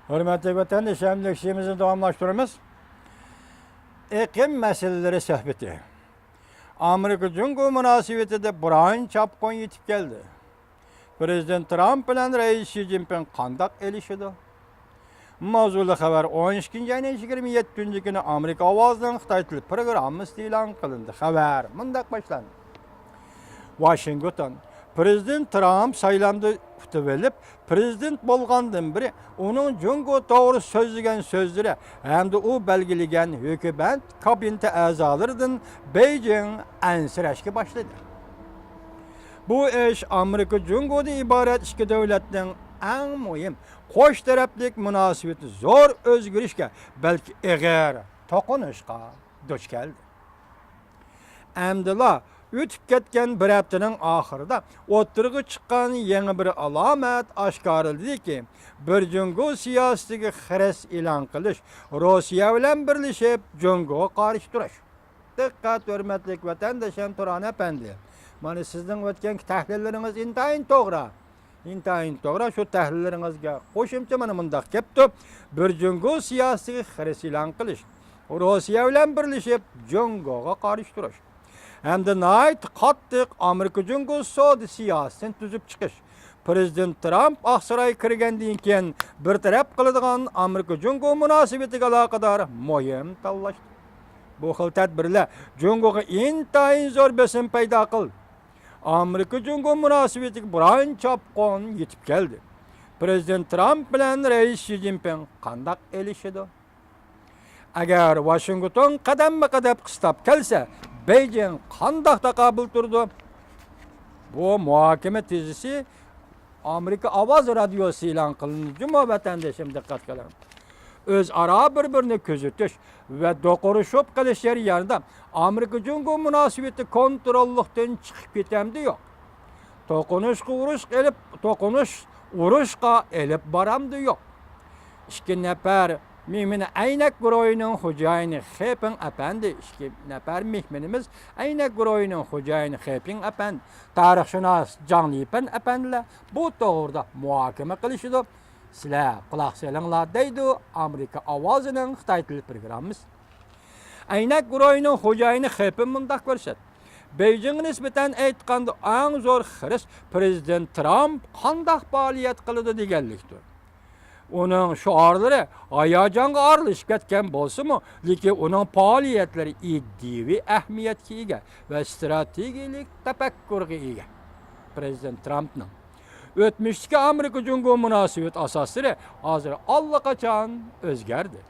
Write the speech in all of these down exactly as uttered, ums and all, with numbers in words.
ھۆرمەتلىك ۋەتەندىشىم، لېكسىيەمىزنى داۋاملاشتۇرىمىز. ئېقىم مەسىلىلىرى سۆھبىتى. ئامېرىكا جۇڭگو مۇناسىۋىتىدە بۇران چاپقۇن يېتىپ كەلدى. پىرېزىدېنت ترامپ بىلەن رەئىس شى جىنپىڭ قانداق ئېلىشىدۇ؟ ماۋزۇلۇق خەۋەر ئون ئىككىنچى ئاينىڭ يىگىرمە يەتتىنچى كۈنى ئامېرىكا ئاۋازىنىڭ خىتاي تىلى پروگراممىسىدا ئېلان قىلىندى. خەۋەر مۇنداق باشلاندى. ۋاشىنگتون. پىرېزىدېنت ترامپ سايلامدا ئۇتۇۋېلىپ، پىرېزىدېنت بولغاندىن بېرى ئۇنىڭ جۇڭگو توغرا سۆزلىگەن سۆزلىرى ھەمدە ئۇ بەلگىلىگەن ھۆكۈمەت كابىنېتى ئەزالىرىدىن بېيجىڭ ئەنسىرەشكە باشلىدى. بۇ ئىش ئامېرىكا جۇڭگودىن ئىبارەت ئىككى دۆلەتنىڭ ئەڭ مۇھىم قوش تەرەپلىك مۇناسىۋىتى زور ئۆزگىرىشكە، بەلكى ئېغىر توقۇنۇشقا دۇچ كەلدى. ئەمدىلا ئۆتۈپ كەتكەن بىر ھەپتىنىڭ ئاخىرىدا ئوتتۇرىغا چىققان يېڭى بىر ئالامەت ئاشكارىلىدىكى، بىر جۇڭگو سىياسىتىگە خىرىس ئېلان قىلىش، روسىيە بىلەن بىرلىشىپ جۇڭگوغا قارشى تۇرۇش. دىققەت، ھۆرمەتلىك ۋەتەنداشلىرىم، تۇران ئەپەندى. مانا سىزنىڭ ئۆتكەنكى تەھلىللىرىڭىز ئىنتايىن توغرا. ئىنتايىن توغرا، شۇ تەھلىللىرىڭىزگە قوشۇمچە مانا مۇنداق كەپتۇ. بىر جۇڭگو سىياسىتىگە خىرىس ئېلان قىلىش، روسىيە بىلەن بىرلىشىپ جۇڭگوغا قارشى تۇرۇش ھەمدە ناھايىتى قاتتىق ئامېرىكا جۇڭگو سودا سىياسىتىنى تۈزۈپ چىقىش، پىرېزىدېنت ترامپ ئاقسارايغا كىرگەندىن كېيىن بىر تەرەپ قىلىدىغان ئامېرىكا جۇڭگو مۇناسىۋىتىگە ئالاقىدار مۇھىم تاللاشتۇر. بۇ خىل تەدبىرلەر جۇڭگوغا ئىنتايىن زور بېسىم پەيدا قىلدى. ئامېرىكا جۇڭگو مۇناسىۋىتىگە بۇران چاپقۇن يېتىپ كەلدى. پىرېزىدېنت ترامپ بىلەن رەئىس شى جىنپىڭ قانداق ئېلىشىدۇ؟ ئەگەر ۋاشىنگتون قەدەممۇ قەدەم قىستاپ كەلسە، بېيجىڭ قانداق تاقابىل تۇرىدۇ؟ بۇ مۇھاكىمە تېزىسى ئامېرىكا ئاۋازى رادىيوسى ئېلان قىلىندى. جۇمۇ ۋەتەندىشىم، دىققەت قىلىڭ. ئۆزئارا بىر-بىرىنى كۆزىتىش ۋە دوقۇرۇشۇپ قېلىش جەريانىدا ئامېرىكا جۇڭگو مۇناسىۋىتى كونتروللۇقتىن چىقىپ كېتەمدۇ يوق؟ توقۇنۇشقا ئۇرۇش ئېلىپ، توقۇنۇش ئۇرۇشقا ئېلىپ بارامدۇ يوق؟ ئىككى نەپەر مېھمىنى ئەينەك گۇرۇھىنىڭ خوجايىنى خېپىڭ ئەپەندى، ئىككى نەپەر مېھمىنىمىز ئەينەك گۇرۇھىنىڭ خوجايىنى خېپىڭ ئەپەندى، تارىخشۇناس جاڭ لىپەن ئەپەندىلەر بۇ توغرىدا مۇھاكىمە قىلىشىدۇ. سىلەر قۇلاق سېلىڭلار، دەيدۇ ئامېرىكا ئاۋازىنىڭ خىتاي تىلى پروگراممىسى. ئەينەك گۇرۇھىنىڭ خوجايىنى خېپىن مۇنداق كۆرسەتتى. بېيجىڭغا نىسبەتەن ئېيتقاندا، ئەڭ زور خىرىس پىرېزىدېنت ترامپ قانداق پائالىيەت قىلىدۇ دېگەنلىكتۇر. ئۇنىڭ شوئارلىرى ھاياجانغا ئارىلىشىپ كەتكەن بولسىمۇ، لېكىن ئۇنىڭ پائالىيەتلىرى ئىدىيىۋى ئەھمىيەتكە ئىگە ۋە ئىستراتېگىيەلىك تەپەككۇرغا ئىگە. پىرېزىدېنت ترامپنىڭ ئۆتمۈشتىكى ئامېرىكا جۇڭگو مۇناسىۋەت ئاساسلىرى ھازىر ئاللىقاچان ئۆزگەردى.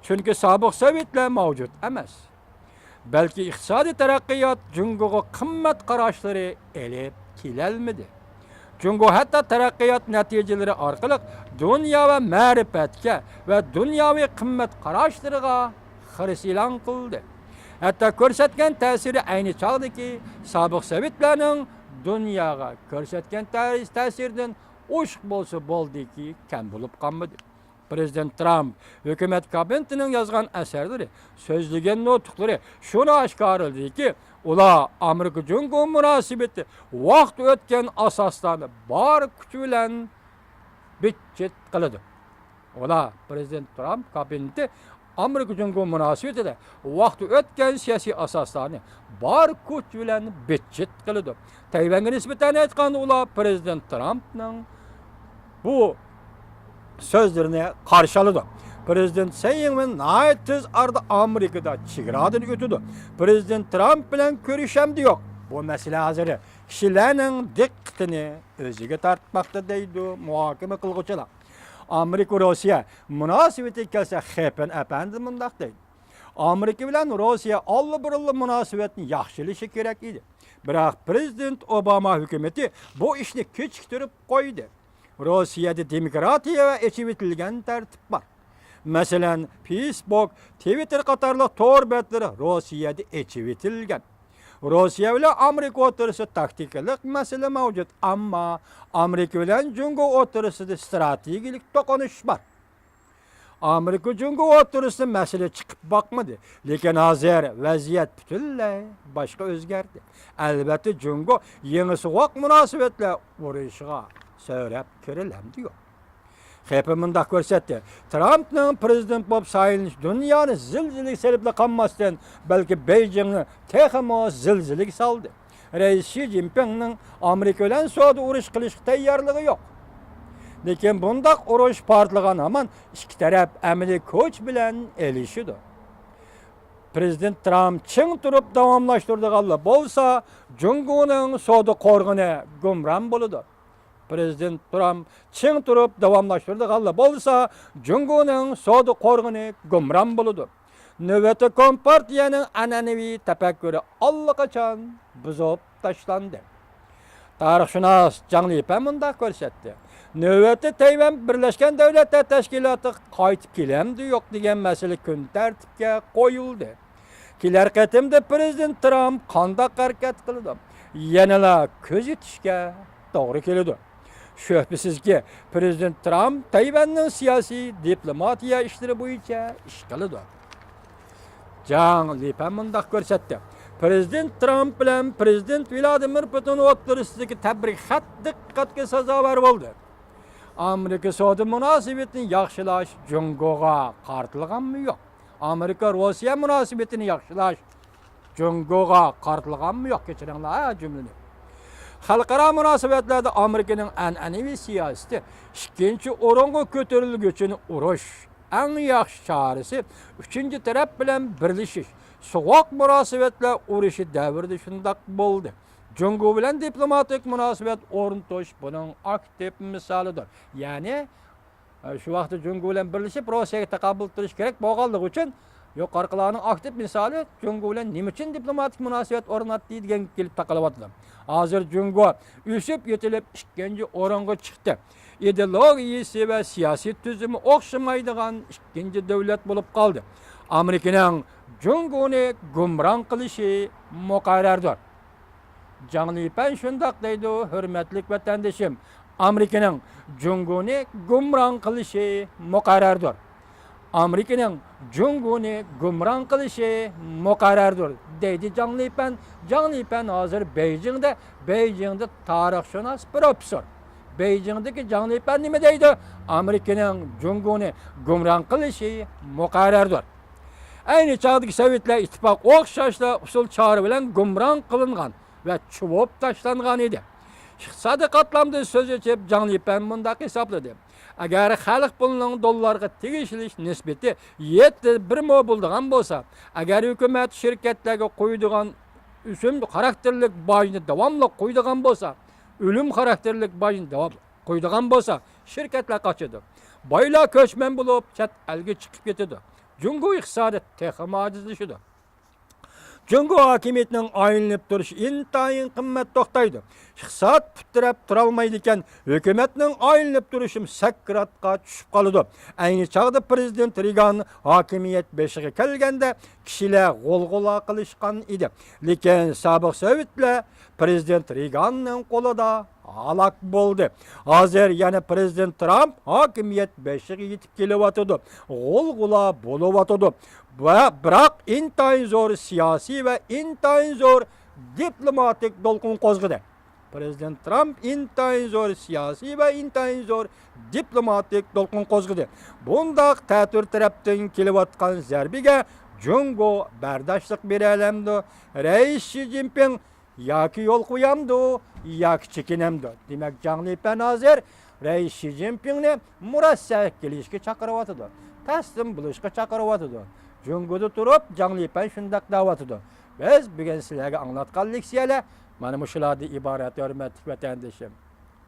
چۈنكى سابىق سوۋېتلار مەۋجۇت ئەمەس. بەلكى ئىقتىسادىي تەرەققىيات جۇڭگوغا قىممەت قاراشلىرى ئېلىپ كېلەلمىدى. جۇڭگو ھەتتا تەرەققىيات نەتىجىلىرى ئارقىلىق دۇنيا ۋە مەرىپەتكە ۋە دۇنياۋى قىممەت قاراشلىرىغا خىرىس ئېلان قىلدى. ھەتتا كۆرسەتكەن تەسىرى ئەينى چاغدىكى سابىق سوۋېتلارنىڭ دۇنياغا كۆرسەتكەن تەس-، تەسىرىدىن ئوشۇق بولسا بولدىكى، كەم بولۇپ قالمىدى. پىرېزىدېنت ترامپ ھۆكۈمەت كابىنېتىنىڭ يازغان ئەسەرلىرى، سۆزلىگەن نۇتۇقلىرى شۇنى ئاشكارىلىدىكى، ئۇلار ئامېرىكا جۇڭگو مۇناسىۋىتى ۋاقتى ئۆتكەن ئاساسلارنى بار كۈچى بىلەن بىتچىت قىلىدۇ. ئۇلار، پىرېزىدېنت ترامپ كابىنېتى ئامېرىكا جۇڭگو مۇناسىۋىتىدە ۋاقتى ئۆتكەن سىياسىي ئاساسلارنى بار كۈچ بىلەن بىتچىت قىلىدۇ. تەيۋەنگە نىسبەتەن ئېيتقاندا، ئۇلار پىرېزىدېنت ترامپنىڭ بۇ سۆزلىرىنى قارشى ئالىدۇ. پىرېزىدېنت سەي ئىڭۋېن ناھايىتى تېز ئارىدا ئامېرىكىدا چېگرادىن ئۆتىدۇ. پىرېزىدېنت ترامپ بىلەن كۆرۈشەمدى يوق؟ بۇ مەسىلە ھازىر كىشىلەرنىڭ دىققىتىنى ئۆزىگە تارتماقتا، دەيدۇ مۇھاكىمە قىلغۇچىلار. ئامېرىكا روسىيە مۇناسىۋىتىگە كەلسەك، خېپېن ئەپەندى مۇنداق دەيدۇ. ئامېرىكا بىلەن روسىيە ئاللىبۇرۇنلا مۇناسىۋەتنى ياخشىلىشى كېرەك ئىدى. بىراق پىرېزىدېنت ئوباما ھۆكۈمىتى بۇ ئىشنى كېچىكتۈرۈپ قويدى. روسىيەدە دېموكراتىيە ۋە ئېچىۋېتىلگەن تەرتىپ بار. مەسىلەن، فېيسبۇك، تىۋىتتېر قاتارلىق تور بەتلىرى روسىيەدە ئېچىۋېتىلگەن. روسىيە بىلەن ئامېرىكا ئوتتۇرىسىدا تاكتىكىلىق مەسىلە مەۋجۇت، ئەمما ئامېرىكا بىلەن جۇڭگو ئوتتۇرىسىدا ئىستراتېگىيەلىك توقۇنۇش بار. ئامېرىكا جۇڭگو ئوتتۇرىسىدا مەسىلە چىقىپ باقمىدى، لېكىن ھازىر ۋەزىيەت پۈتۈنلەي باشقا ئۆزگەردى. ئەلۋەتتە، جۇڭگو يېڭى سوغۇق مۇناسىۋەتلەر ئۇرۇشىغا سۆرەپ كىرىلەمدى يوق. قېپى مۇنداق كۆرسەتتى: ترامپنىڭ پىرېزىدېنت بولۇپ سايلىنىشى دۇنيانى زىلزىلىگە سېلىپلا قالماستىن، بەلكى بېيجىڭنى تېخىمۇ زىلزىلىگە سالدى. رەئىس شى جىنپىڭنىڭ ئامېرىكا بىلەن سودا ئۇرۇش قىلىشقا تەييارلىقى يوق. لېكىن بۇنداق ئۇرۇش پارتلىغان ھامان ئىككى تەرەپ ئەمەلىي كۈچ بىلەن ئېلىشىدۇ. پىرېزىدېنت ترامپ چىڭ تۇرۇپ داۋاملاشتۇرىدىغانلا بولسا، جۇڭگونىڭ سودا قورغىنى گۇمران بولىدۇ. پىرېزىدېنت ترامپ چىڭ تۇرۇپ داۋاملاشتۇرىدىغانلا بولسا، جۇڭگونىڭ سودا قورغىنى گۇمران بولىدۇ. نۆۋەتتە كومپارتىيەنىڭ ئەنئەنىۋى تەپەككۇرى ئاللىقاچان بۇزۇپ تاشلاندى. تارىخشۇناس جاڭ لىپەن مۇنداق كۆرسەتتى: نۆۋەتتە تەيۋەن بىرلەشكەن دۆلەتلەر تەشكىلاتىغا قايتىپ كېلەمدۇ يوق دېگەن مەسىلە كۈن تەرتىپكە قويۇلدى. كېلەر قېتىمدا پىرېزىدېنت ترامپ قانداق ھەرىكەت قىلىدۇ؟ يەنىلا كۆزىتىشكە توغرا كېلىدۇ. شۈبھىسىزكى، پىرېزىدېنت ترامپ تەيۋەننىڭ سىياسىي دىپلوماتىيە ئىشلىرى بويىچە ئىش قىلىدۇ. جاڭ لىپەن مۇنداق كۆرسەتتى: پىرېزىدېنت ترامپ بىلەن پىرېزىدېنت ۋلادىمىر پۇتىن ئوتتۇرىسىدىكى تەبرىك خەت دىققەتكە سازاۋەر بولدى. ئامېرىكا سودا مۇناسىۋىتىنى ياخشىلاش جۇڭگوغا قارىتىلغانمۇ يوق؟ ئامېرىكا روسىيە مۇناسىۋىتىنى ياخشىلاش جۇڭگوغا قارىتىلغانمۇ يوق؟ كەچۈرۈڭلار ھە جۈملىنى. خەلقئارا مۇناسىۋەتلەردە ئامېرىكىنىڭ ئەنئەنىۋى سىياسىتى ئىككىنچى ئورۇنغا كۆتۈرۈلگۈچىنى ئۇرۇش، ئەڭ ياخشى چارىسى ئۈچىنچى تەرەپ بىلەن بىرلىشىش. سوغۇق مۇناسىۋەتلەر ئۇرۇشى دەۋرىدە شۇنداق بولدى. جۇڭگو بىلەن دىپلوماتىك مۇناسىۋەت ئورنىتىش بۇنىڭ ئاكتىپ مىسالىدۇر. يەنى، شۇ ۋاقىتتا جۇڭگو بىلەن بىرلىشىپ روسىيەگە تاقابىل تۇرۇش كېرەك بولغانلىقى ئۈچۈن، يۇقىرىقىلارنىڭ ئاكتىپ مىسالى جۇڭگو بىلەن نېمە ئۈچۈن دىپلوماتىك مۇناسىۋەت ئورناتتى دېگەنگە كېلىپ تاقىلىۋاتىدۇ. ھازىر جۇڭگو ئۆسۈپ يېتىلىپ ئىككىنچى ئورۇنغا چىقتى. ئىدېئولوگىيىسى ۋە سىياسىي تۈزۈمى ئوخشىمايدىغان ئىككىنچى دۆلەت بولۇپ قالدى. ئامېرىكىنىڭ جۇڭگونى گۇمران قىلىشى مۇقەررەردۇر. جاڭ لىپەن شۇنداق دەيدۇ، ھۆرمەتلىك ۋەتەندىشىم، ئامېرىكىنىڭ جۇڭگونى گۇمران قىلىشى مۇقەررەردۇر. ئامېرىكىنىڭ جۇڭگونى گۇمران قىلىشى مۇقەررەردۇر، دەيدۇ جاڭ لىپەن. جاڭ لىپەن ھازىر بېيجىڭدا، بېيجىڭدا تارىخشۇناس پروفېسسور. بېيجىڭدىكى جاڭ لىپەن نېمە دەيدۇ؟ ئامېرىكىنىڭ جۇڭگونى گۇمران قىلىشى مۇقەررەردۇر. ئەينى چاغدىكى سوۋېتلار ئىتتىپاقى ئوخشاشلا ئۇسۇل چارە بىلەن گۇمران قىلىنغان ۋە چۇۋۇپ تاشلانغان ئىدى. ئىقتىسادىي قاتلامدىن سۆز ئېچىپ، جاڭ لىپەن مۇنداق ھېسابلىدى: ئەگەر خەلق پۇلىنىڭ دوللارغا تېگىشلىك نىسبىتى يەتتە بىر مو بولىدىغان بولسا، ئەگەر ھۆكۈمەت شىركەتلەرگە قويىدىغان ئۆسۈم خاراكتېرلىك باجنى داۋاملىق قويىدىغان بولسا، ئۆلۈم خاراكتېرلىك باجنى داۋاملىق قويىدىغان بولسا، شىركەتلەر قاچىدۇ. بايلار كۆچمەن بولۇپ، چەت ئەلگە چىقىپ كېتىدۇ. جۇڭگو ئىقتىسادى تېخىمۇ ئاجىزلىشىدۇ. جۇڭگو ھاكىمىيىتىنىڭ ئايلىنىپ تۇرۇشى ئىنتايىن قىممەت توختايدۇ. ئىقتىساد پۇت تىرەپ تۇرالمايدىكەن، ھۆكۈمەتنىڭ ئايلىنىپ تۇرۇشىمۇ سەكراتقا چۈشۈپ قالىدۇ. ئەينى چاغدا پىرېزىدېنت رېيگان ھاكىمىيەت بېشىغا كەلگەندە، كىشىلەر غۇلغۇلا قىلىشقان ئىدى. لېكىن سابىق سوۋېتلار پىرېزىدېنت رېيگاننىڭ قولىدا ھالاك بولدى. ھازىر يەنە پىرېزىدېنت ترامپ ھاكىمىيەت بېشىغا يېتىپ كېلىۋاتىدۇ. غۇلغۇلا بولۇۋاتىدۇ. ۋە بىراق ئىنتايىن زور سىياسىي ۋە ئىنتايىن زور دىپلوماتىك دولقۇن قوزغىدى. پىرېزىدېنت ترامپ ئىنتايىن زور سىياسىي ۋە ئىنتايىن زور دىپلوماتىك دولقۇن قوزغىدى. بۇنداق تەتۈر تەرەپتىن كېلىۋاتقان زەربىگە جۇڭگو بەرداشلىق بېرەلەمدۇ؟ رەئىس شى جىنپىڭ ياكى يول قويامدۇ، ياكى چېكىنەمدۇ؟ دېمەك، جاڭ لىپەن ھازىر رەئىس شى جىنپىڭنى مۇرەسسەگە كېلىشكە چاقىرىۋاتىدۇ، تەسلىم بولۇشقا چاقىرىۋاتىدۇ. جۇڭگودا تۇرۇپ جاڭ لىپەن شۇنداق دەۋاتىدۇ. بىز بۈگۈن سىلەرگە ئاڭلاتقان لېكسىيەلەر مانا مۇشۇلاردىن ئىبارەت، ھۆرمەتلىك ۋەتەندىشىم.